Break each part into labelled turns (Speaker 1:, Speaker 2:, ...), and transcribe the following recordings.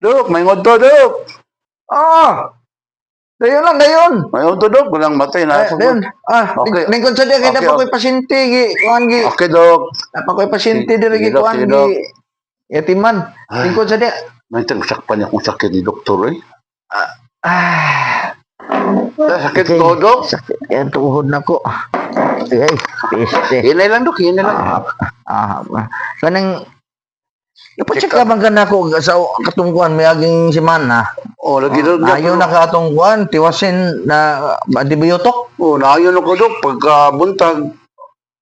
Speaker 1: Dok, may ngodto, Dok.
Speaker 2: Ah! Dayon lang, dayon.
Speaker 1: May ngodto, Dok. Walang matay na.
Speaker 2: Eh, dayon. Ah,
Speaker 1: Okay.
Speaker 2: lingkod sa diya kay
Speaker 1: Okay,
Speaker 2: dapat ko'y pasyente gi kuan gi.
Speaker 1: Okay, Dok.
Speaker 2: Dapat ko'y pasyente diri gi
Speaker 1: Sige, Dok,
Speaker 2: kuan
Speaker 1: sige, Dok.
Speaker 2: gi. Yatiman.
Speaker 1: Ay.
Speaker 2: Lingkod sa diya.
Speaker 1: May sakpan niya kung sakit ni doktor, eh.
Speaker 2: Ah,
Speaker 1: Ah, sakit to, Dok.
Speaker 2: Sakit kaya tuhod na ko. Ay, peste.
Speaker 1: Hinay lang, Dok. Hinay lang.
Speaker 2: Ah, ah, ah. Kanang Ipacheck ka bang kanako sa katungkuan may aging semana.
Speaker 1: Oh, lagi, Dok.
Speaker 2: Ayaw na ka atong kuan, tiwasin na antibiotic.
Speaker 1: Oh, naayon ako, Dok. Pagka buntag,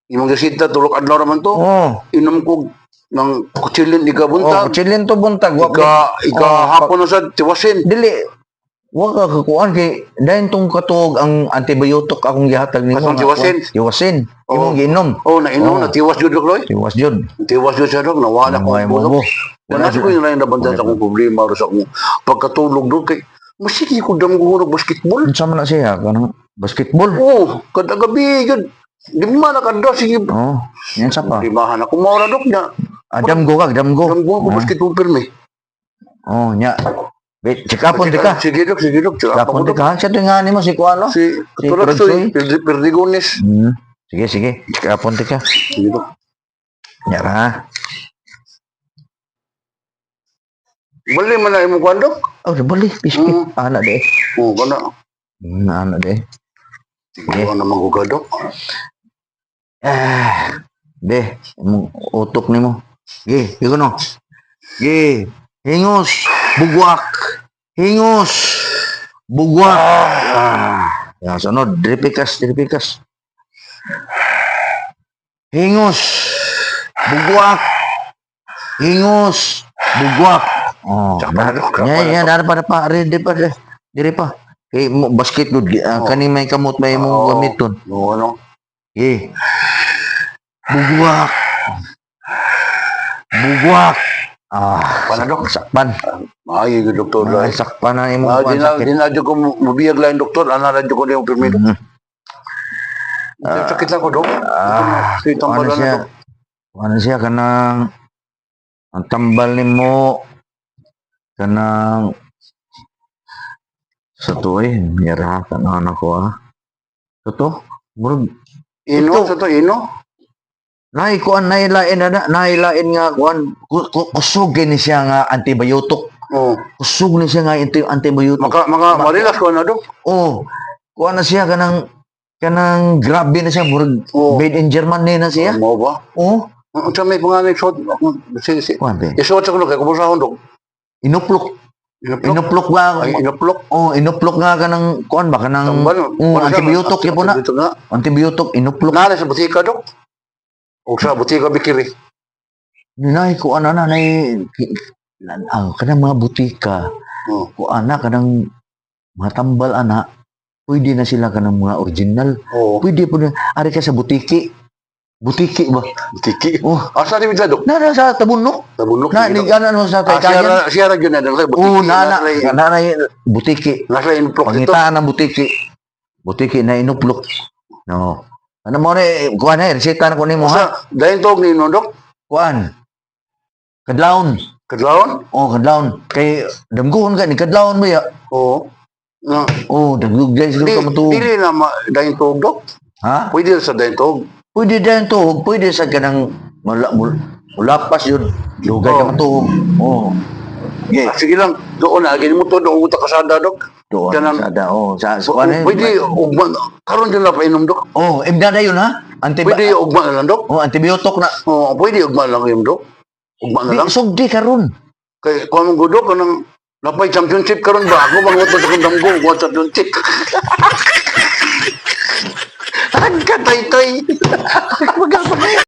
Speaker 1: imong gasita, tulok adlaw raman to.
Speaker 2: Oh.
Speaker 1: Inom ko ng kutsilin, ika
Speaker 2: Oh,
Speaker 1: buntag.
Speaker 2: chilin to buntag. Wa
Speaker 1: Ika, ika
Speaker 2: Oh,
Speaker 1: hapon na sa tiwasin.
Speaker 2: Dili wa ka kakuan kay dayon tong katuog ang antibiotic akong gihatag nimo.
Speaker 1: Katong
Speaker 2: nga
Speaker 1: tiwasin?
Speaker 2: kuan. Tiwasin.
Speaker 1: Oo.
Speaker 2: Imong giinom.
Speaker 1: Oh, nainom,
Speaker 2: Oh.
Speaker 1: natiwas jud, Dok, Roy.
Speaker 2: Tiwas jud.
Speaker 1: Tiwas jud siya, Dok. Nawala ko
Speaker 2: Ay
Speaker 1: ang
Speaker 2: mo
Speaker 1: bulok.
Speaker 2: mo.
Speaker 1: Wala ko yung lain nabantan sa akong problema ro sa akong pagkatulog doon kay masige ko damgo og basketball.
Speaker 2: Unsa man na siya kanang basketball?
Speaker 1: Oh, kada gabi yun. Di man nakadra sige.
Speaker 2: Oh, yan sa pa.
Speaker 1: Limahan ako mao ra, Dok, na.
Speaker 2: Adam go ka, damgo.
Speaker 1: Damgo ko basketball pirmi.
Speaker 2: Oh, nya. Wait, check upon di ka.
Speaker 1: Sige, Dok, sige, Dok. Check
Speaker 2: Check
Speaker 1: up
Speaker 2: upon
Speaker 1: ako,
Speaker 2: di
Speaker 1: Dok.
Speaker 2: ka. Siya to nga nimo si kuan no?
Speaker 1: Si
Speaker 2: Si
Speaker 1: Turaksoy,
Speaker 2: Turaksoy.
Speaker 1: Perdigones.
Speaker 2: Sige, sige. Check upon di ka.
Speaker 1: Sige, Dok.
Speaker 2: Nya ra.
Speaker 1: Bali man na imong kuan, Dok.
Speaker 2: Oh, bali. Piski. Ana de.
Speaker 1: Oh, kana.
Speaker 2: Ana de.
Speaker 1: Sige naman ko ka, Dok.
Speaker 2: Ah, be, imong utok nimo. Ge, gigo no. Ge, hingos, bugwak. Hingos, bugwak. Ah, ya sunod, diripikas, diripikas. Hingos, bugwak. Hingos, bugwak. Oh,
Speaker 1: Tsaka na, Dok.
Speaker 2: ya, ya, dara pa pa, ready pa, diri pa. Kay mo basket gud, ah, kani may kamot may imong
Speaker 1: Oo.
Speaker 2: gamiton.
Speaker 1: No, ano?
Speaker 2: Eh. Bugwak. Bugwak. Ah,
Speaker 1: Pana, Dok.
Speaker 2: Sakpan.
Speaker 1: Maayo gyud, doktor.
Speaker 2: Ay, sakpan na imong
Speaker 1: Ah,
Speaker 2: kuan
Speaker 1: di na,
Speaker 2: sakit.
Speaker 1: di na jud ko mobiyag lain, doktor. Ana ra jud ko niyong pirmi, Dok. Sakit lang ko, Dok.
Speaker 2: Ah,
Speaker 1: Sige, tambal
Speaker 2: ano
Speaker 1: na,
Speaker 2: siya?
Speaker 1: Dok.
Speaker 2: Ano siya kanang ang tambal nimo kanang sa to eh, nira kanang anak ko ah. Sa to, murag
Speaker 1: Ino,
Speaker 2: Ito.
Speaker 1: sa to, ino.
Speaker 2: Nay kuan nay lain na nay lain nga kuan kusog ni siya nga antibiotic.
Speaker 1: Oh.
Speaker 2: Kusog ni siya nga antibiotic.
Speaker 1: Maka, maka, marilas ko na, Dok.
Speaker 2: Oh, kuan na siya kanang kanang grabe na siya murag
Speaker 1: Oo.
Speaker 2: made in Germany na siya.
Speaker 1: Mo ba?
Speaker 2: Oh,
Speaker 1: Unsa may panganay suot? Si si.
Speaker 2: kuan be.
Speaker 1: Isuot sa kuno kay kubusahon, Dok.
Speaker 2: Inuplok,
Speaker 1: Inuplok.
Speaker 2: inuplok nga.
Speaker 1: Ay, inuplok.
Speaker 2: Oh, inuplok nga kanang kuan ba kanang
Speaker 1: Tambal.
Speaker 2: oh, antibiotic gyud po na.
Speaker 1: Antibiotic nga.
Speaker 2: Antibiotic inuplok.
Speaker 1: Nara sa butika, Dok. O sa butika bikiri.
Speaker 2: Nay kuan na nay ah, kanang mga butika.
Speaker 1: Oh.
Speaker 2: Kuan na kanang mga tambal ana. Pwede na sila kanang mga original.
Speaker 1: Oh.
Speaker 2: Pwede po na ari ka sa butiki. Butiki ba?
Speaker 1: Butiki.
Speaker 2: Oh,
Speaker 1: Asa ni Dok?
Speaker 2: na na sa Tabunok.
Speaker 1: Tabunok.
Speaker 2: Na ni ana no sa
Speaker 1: Ah, siya
Speaker 2: Taykayan.
Speaker 1: ra siya ra gyud na dok. Butiki.
Speaker 2: Oo, na na na na butiki.
Speaker 1: Nasa inuplok dito.
Speaker 2: Pangitaan ang butiki. Butiki na inuplok. No. Ano mo ni kuan na reseta na ko nimo ha.
Speaker 1: Sa dayon tog ni Dok.
Speaker 2: Kuan. Kadlawon.
Speaker 1: Kadlawon?
Speaker 2: Oh, kadlawon. Kay damguhon ka ni kadlawon ba ya?
Speaker 1: Oo. Na,
Speaker 2: Oh, dagdugay
Speaker 1: di,
Speaker 2: siguro ka matuog.
Speaker 1: dili na ma, dayon tuog, Dok.
Speaker 2: Ha?
Speaker 1: Pwede sa dayon tuog.
Speaker 2: Pwede din tuhog, pwede sa kanang mula, mula, mulapas yun. Dugay ka
Speaker 1: Oo.
Speaker 2: matuog. Oh.
Speaker 1: Ah, sige lang, doon na, gini mo to, doon ko kasada, Dok.
Speaker 2: Doon
Speaker 1: Kanang-
Speaker 2: sa da, oh, sa kuan eh.
Speaker 1: Pwede, ugma, karon dyan na painom, Dok.
Speaker 2: Oh, imda na yun ha. Antiba
Speaker 1: Pwede, ugma na lang, Dok.
Speaker 2: Oh, antibiotic na.
Speaker 1: Oo, pwede, ugma na lang yun, Dok. Ugma na
Speaker 2: Di,
Speaker 1: lang.
Speaker 2: sugdi karon.
Speaker 1: Kay, kuha mong gudok, kanang, napay championship karon ba? Ako bang sa kong damgo, kuha championship. Ang katay-tay.